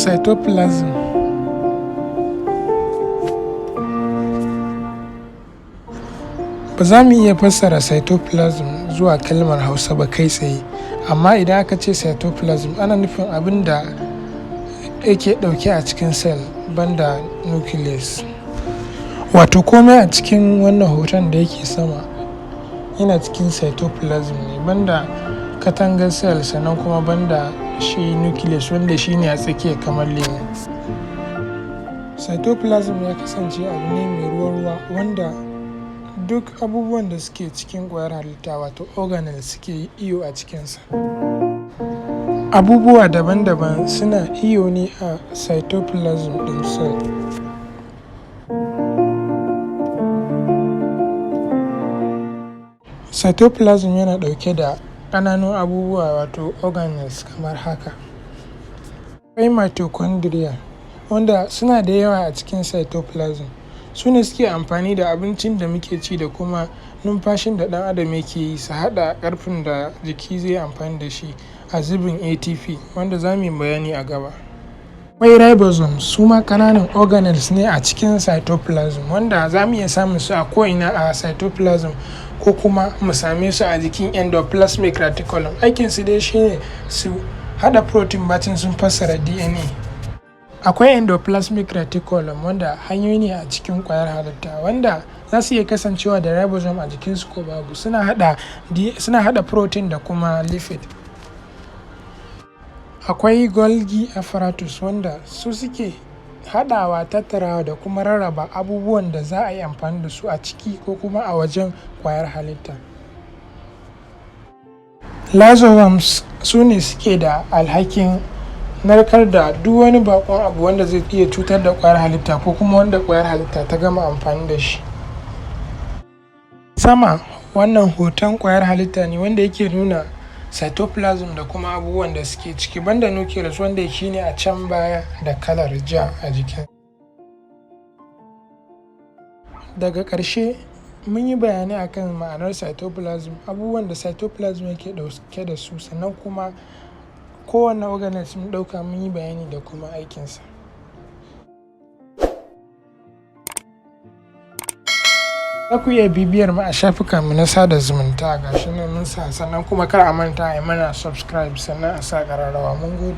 Cytoplasm. Ba za mu iya fassara cytoplasm zuwa kalmar Hausa ba kai tsaye, amma idan aka ce cytoplasm, ana nufin abin da yake ɗauke a cikin cell banda nucleus. Wato komai a cikin wannan hoton da yake sama yana cikin cytoplasm ne, banda katangar cell, sannan kuma banda shi nucleus, wanda shi ne a tsakiya kamar lemu. Cytoplasm ya kasance abu ne mai ruwa-ruwa wanda duk abubuwan da suke cikin ƙwayar halitta, wato organelles, suke iyo a cikinsa. Abubuwa daban-daban suna iyo ne a cytoplasm ɗin cell. Cytoplasm yana ɗauke da ƙananun abubuwa, wato organelles, kamar haka: akwai mitochondria, wanda suna da yawa a cikin cytoplasm. Su ne suke amfani da abincin da muke ci da kuma numfashin da ɗan adam yake yi su haɗa ƙarfin da jiki zai yi amfani da shi a zubin ATP, wanda za mu yi bayani a gaba. Akwai ribosomes, su ma ƙananan organelles ne a cikin cytoplasm, wanda za mu iya samun su a ko'ina a cytoplasm ko kuma mu same su a jikin endoplasmic reticulum. Aikinsu dai shi ne su haɗa protein bacin sun fassara DNA. Akwai endoplasmic reticulum, wanda hanyoyi ne a cikin ƙwayar halitta wanda za su iya kasancewa da ribosome a jikinsu ko babu. Suna haɗa protein da kuma lipid. Akwai Golgi apparatus, wanda su suke haɗawa, tattarawa da kuma rarraba abubuwan da za a yi amfani da su a ciki ko kuma a wajen ƙwayar halitta. Lysosomes su ne suke da alhakin narkar da duk wani baƙon abu wanda zai iya cutar da ƙwayar halitta ko kuma wanda ƙwayar halitta ta gama amfani da shi. Sama wannan hoton ƙwayar halitta ne wanda yake nuna cytoplasm da kuma abubuwan da suke ciki, banda nucleus, wanda shi ne a can baya da kalar ja a jikin. Daga ƙarshe, mun yi bayanai akan ma'anar cytoplasm, abubuwan da cytoplasm yake ɗauke da su, sannan kuma kowane organelles mun ɗauka mun yi bayani da kuma aikinsa. Za ku iya bibiyar mu a shafukanmu na sada zumunta, ga shi nan mun sa, sannan kuma kar a manta a yi mana subscribe, sannan a sa ƙararrawa. Mun gode.